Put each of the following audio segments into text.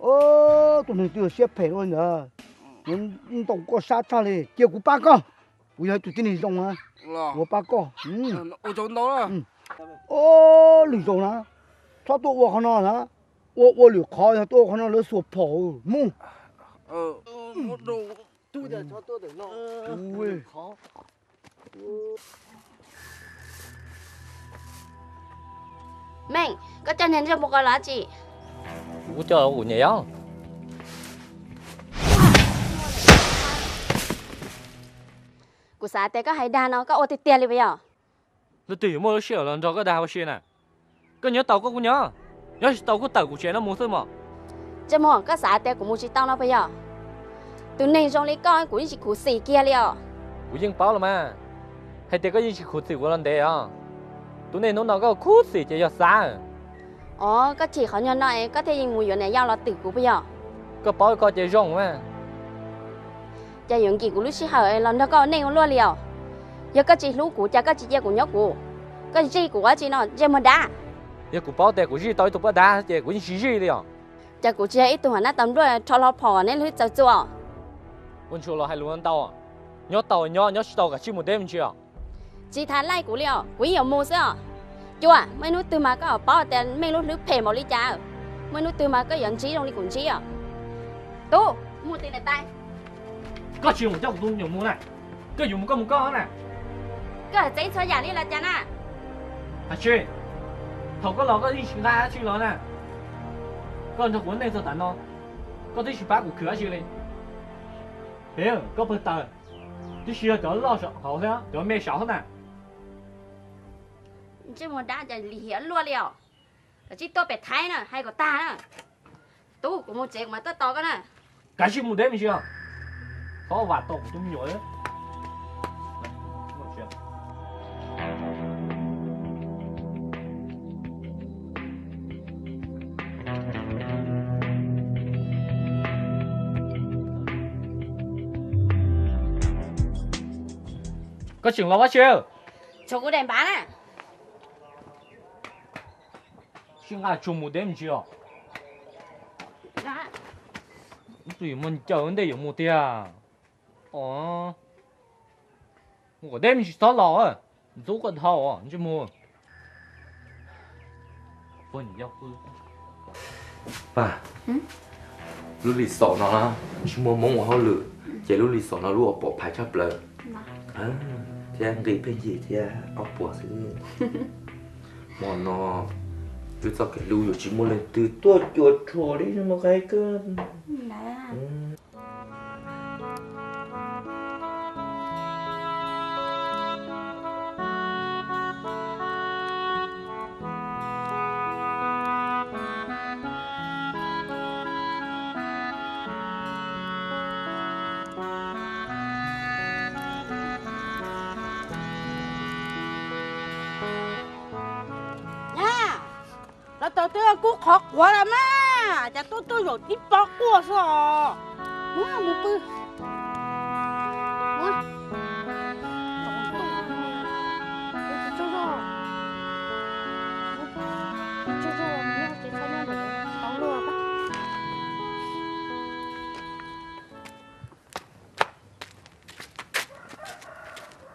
Tus neeg twg siab phem ua li ntawd, ntaus koj sab tshaj li, cia kuv pab koj. Kuv yog tus tib neeg zoo na, kuv pab koj. Lwm zaus na, txhob tuaj ua qhov no na. Ua ua lwm qhov, yog tuaj ua qhov no lawv xuas phom mus. Meej, koj coj niag ntsej muag ko los tsi? Kuv kuj coj kuv niam yog. Kuv xav tias koj hais dag no koj ua tiag tiag li puas yog? Leej twg yuav muaj lub sij hawm los nrog koj dag ua si na? Koj nyob tau koj kuj nyob, nyob tsis tau kuj tawm kuv tsev no mus xwb mog. Ntsej muag, koj xav tias kuv mus tsis tau no puas yog? Tus neeg zoo li koj kuv yeej tsis khuv xim kiag li os. Kuv yeej paub los mas, hais tias koj yeej tsis khuv xim kuv los ntev os. Tus neeg hnub no koj khuv xim ces yog xav. Os, koj chim qhov nyuag no es koj thiaj yeej mus yuav niam yau los twm kuv puas yog? Koj paub koj ces zoo mas. Cas yuav nkim kuv lub sij hawm los nrog koj ua neej ua luaj li os? Yog koj tsis hlub kuv cas koj tsis cia kuv nyob kuv? Koj zij kuv ua tsi no ntsej muag dab? Yog kuv paub tias kuv zij tau ib tug poj dab ces kuv yeej tsis zij li os. Cas kuv tsis yog ib tug hnav tau npluaj rho hlo phom neb hlwb txaws txuas? Ua ntsuag los hais lus ntau, nyob tau nyob, nyob tsis tau kav tsij mus deb me ntsis os. Tsis tas laij kuv li os, kuv yeej yuav mus xwb os. Cua, muaj ib hnub twg mas koj paub tias Meej lub hlwb phem npaum li cas. Muaj ib hnub twg mas koj yuav ntsib zoo li kuv ntsib os. Tub, mus tim niam tais. Koj tsis mus coj kuv tus me nyuam mus na. Koj yuav mus koj mus koj na. Koj hais txeeb txhua yam li los cas na? Hais tsis, thaum koj los koj yeej tsis nqa dab tsi los na. Koj nrog kuv ua neej txog tav no, koj twb tsis pab kuv khwv dab tsi li. Pem koj pawg taws, twb tsis yog cov loj saum hauv thiab cov me saud na. Ntsej muag dab cas lim hiam luaj li os. Kav tsij tuaj pem Thaib na, hais kom tag na. Tub, kuv mus tsev kuv mam tuaj tos koj na. Kav tsij mus deb me ntsis os. Txhob vam tau kuv tus me nyuam. Koj tseem los ua dab tsi? Tshuav kuv daim npav na. Sib nqa tsuag mus deb me ntsis os. Tus yuav muaj ncaws ntej yuav mus tiag. Mus kom deb me ntsis txhob los, ntxub koj dhau ntsej muag. Pag, lub Lis Xos no tsis muaj Hmoob ua hauj lwm, ces lub Lis Xos no lub uas pom phais tshaj plaws thiab nqi pheej yig thiab ob puas xwb. Hmo no wb txoj kev hlub yuav tsis muaj leej twg tuaj cuam tshuam li mus qe kawg. Los tau twb kub qhov quav los mas, cas tuaj tuaj zaum tib pob quaj xwb os. Mus pw.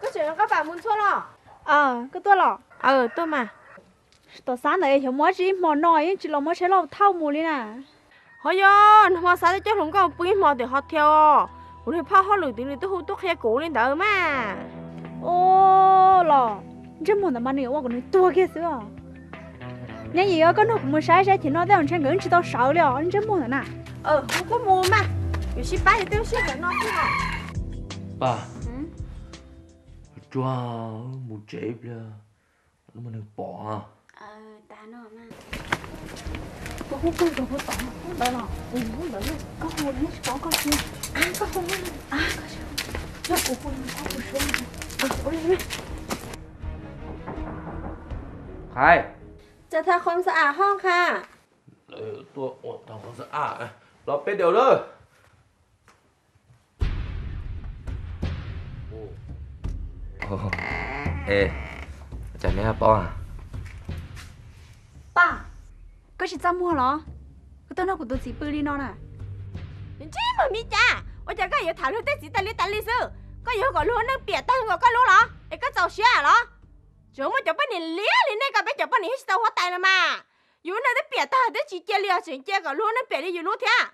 Koj tseem nrog koj pam mus ntxhua los? Koj tuaj los? Tuaj mas. Tom xab ntawd xyov mus dab tsi, hmo no yeej tsis los muab tsheb loj thauj mus li na. Ho yog nag hmo xav tias coj hluas nkauj pw ib hmo tim hotel, kuv niag phauj hauj lwm twb nws twb hu tuaj qhia kuv li ntawd mas. Los ntsej muag ntawd mas nws ua kom nws tuag kiag xwb os. Neb yim, koj nrog kuv mus saib saib, ces no tej zaum ntshe nkawd tsis tau sawv li os, ntsej muag ntawd na. Kuv kuj mus mas, yuav sib pab ces twb sib pab no xwb os. Pab, tsuag mus tsev ib pliag, muaj neeg pom. Qhais, tsa tha qhov xa am hoj qha. Tuaj ua tha qhov xa am, los peb daus lawm. Cas neb paub? Paj, koj tsis txaj muag los? Koj tuaj nrog kuv tus txiv pw li no na. Ntsej muag Mib Cav, ua cas koj yuav tham luag tej txiv tas li tas li xwb? Koj yuav kom luag neej piam tag nkaus koj lub los es koj txaus siab los? Tseem muaj cov poj niam liab li nej ko, peb cov poj niam thiaj tsis tau huab tais los mas. Yus neej twb piam tag twb tsis cia li os, tseem cia kom luag neej piam li yus lub thiab.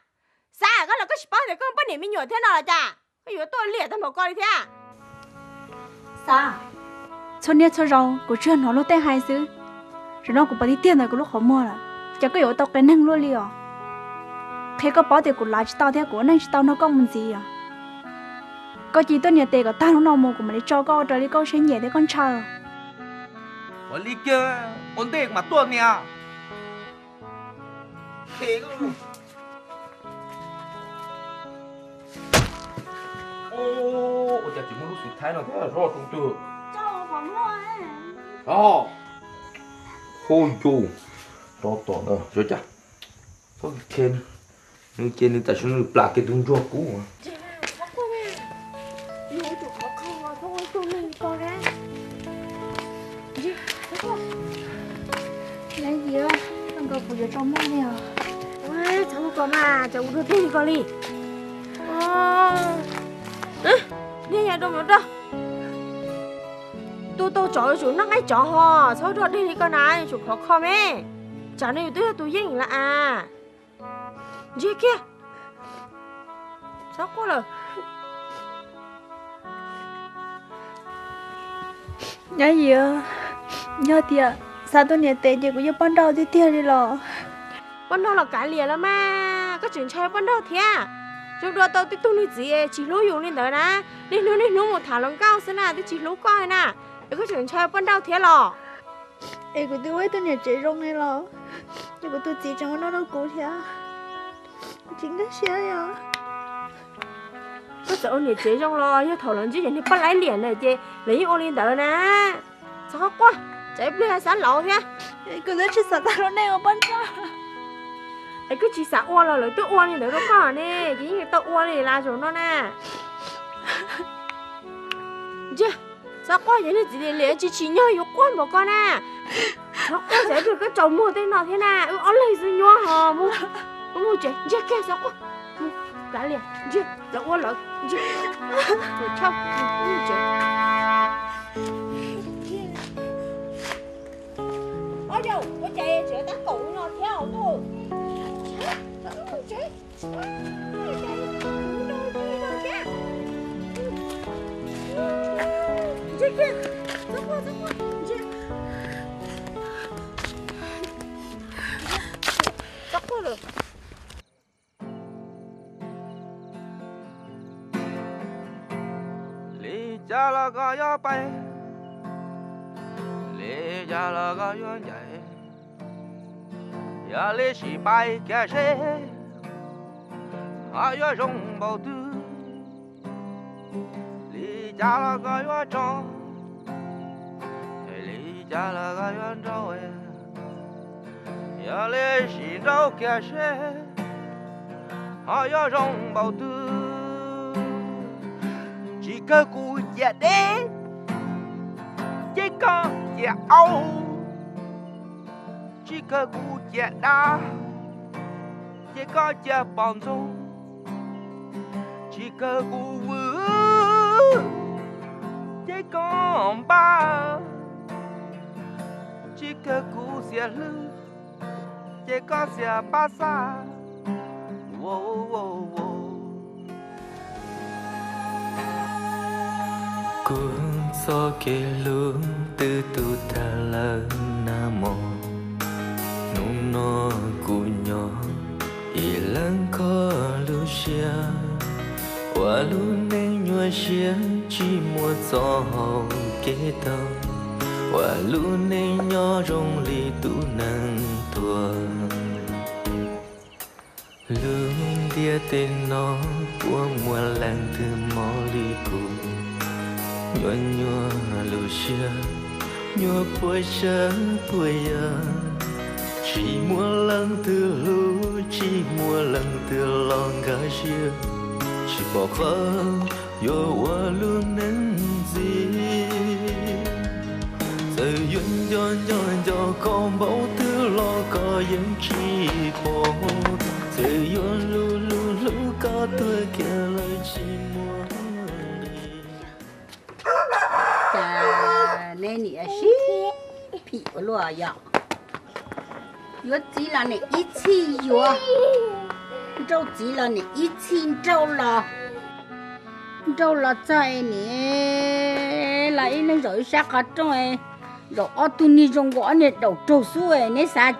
Xav koj los koj tsis paub tias koj poj niam me nyuam thiab no los cas? Koj yuav tuaj liam tag npaum ko li thiab. Xav, txhua niaj txhua zaus kuv tsuas hnov luag tej hais xwb, zaum no kuv pom tiag tiag ntawm kuv lub qhov muag lawm. Ces koj yuav ua tau qias neeg luaj li os. Qhia koj paub tias kuv lav tsis tau thiab kuv ua neej tsis tau nrog koj mus ntxiv os. Koj cia tuaj nias tes kom tag hnub no mus kuv mam li tso koj ua raws li koj siab nyiam thiab koj ntshaw. Ua li kiag, ua ntej mas tuaj nias. Ua cas tsis muaj lub xwm thaib no thiab, zoj rau twg? Hu yus, rov tom ntawd zoo cas. Txhob khe, nws ces nws tam sim nws plam kiag tus ntsuag kuv. Txhob mus kom mas, cas ua dog dig li ko li. Niag yog dog mus dog. Tus tau tsov yuav tsum noj qaib tsov ho, txhob dog dig li ko na, yuav tsum khov kho me. Tsam no yus twb yog tus yeej lawm as. Ntsiag kiag, txhob quaj lawm. Nyab Yim, yog tias Xav tuaj nias tes ces kuv yeej poj nrauj tiag tiag li los? Poj nrauj los kav liam los mas, koj tseem ntshai poj nrauj thiab. Zoo dua tau tib tug niag txiv tsis hlub yus li ntawd na, niaj hnub niaj hnub mus tham hluas nkauj xwb na, twb tsis hlub koj na, es koj tseem ntshai poj nrauj thiab los? Es kuv twb ua ib tug niam tsev zoo li los, ces kuv tus txiv tseem ua no rau kuv thiab, kuv tsis nkag siab li os. Koj txawm ua niam tsev zoo los yog thaum lawv ntsib cov niag poj laib liam na ces lawv yeej ua li ntawd na. Txhob quaj, tsam ib pliag xav laus thiab. Kuv twb tsis xav tag lub neej ua poj nrauj. Es koj tsis xav ua los lawv twb ua li ntawd rau koj ne, ces yeej tau ua li las zaum no na. Ntsiag, txhob quaj, yog niag txiv liam liam tsis tsim nyog yuav quaj npaum ko na. Txhob quaj, tsam ib pliag koj tsaus muag tej no thiab na, wb ob leeg xwb nyuab ho, mus tsev, ntsiag kiag txhob quaj. Kav liam, ntsiag, lawv ua lawv, ntsiag, mus tsev. Ob yau, ua cas tseem tab kaum no thiab os tuj? Txhob quaj lawm. Li cas los koj yuav pais, li cas los koj yuav ncaim, yog li sim pais kiag seb ho yuav zoo npaum twg. Li cas los koj yuav tso, li cas los koj yuav nrauj, yog li sim nrauj kiag seb ho yuav zoo npaum twg. Tsis kawg kuv cia deb, ces koj cia au. Tsis kawg kuv cia dab, ces koj cia pos ntxoog. Tsis kawg kuv vwm, ces koj npaj. Tsis kawg kuv xiam hlwb, ces koj xiam pab xaj. Kuv txoj kev hlub twb tu tag lawm na mog. Hnub no kuv nyob ib leeg kho lub siab, ua lub neej nyuaj siab tsis muaj txoj hau kev tau, ua lub neej nyob zoo li tus neeg tuag. Lub ntiaj teb no puas muaj leej twg mob li kuv, nyuaj nyuaj lub siab, nyuaj puas tsav puas yam. Tsis muaj leej twg hlub, tsis muaj leej twg los nkag siab, tsis pom qab yuav ua lub neej ntxiv. Txawm yuav nco nco nco koj npaum twg los koj yeej tsis pom. Txawm yuav hlub hlub hlub koj tuag kiag los tsis muaj nqis. Cas neb niam sib phim ua luaj yom? Yuav txiv los niam ib txhij yuav, nrauj txiv los niam ib txhij nrauj los, nrauj los txog es niam los ib leeg zaum ib sab qhov rooj, zaum ob tug niag zoo nkaus ob niag daum raug xwb, neb xav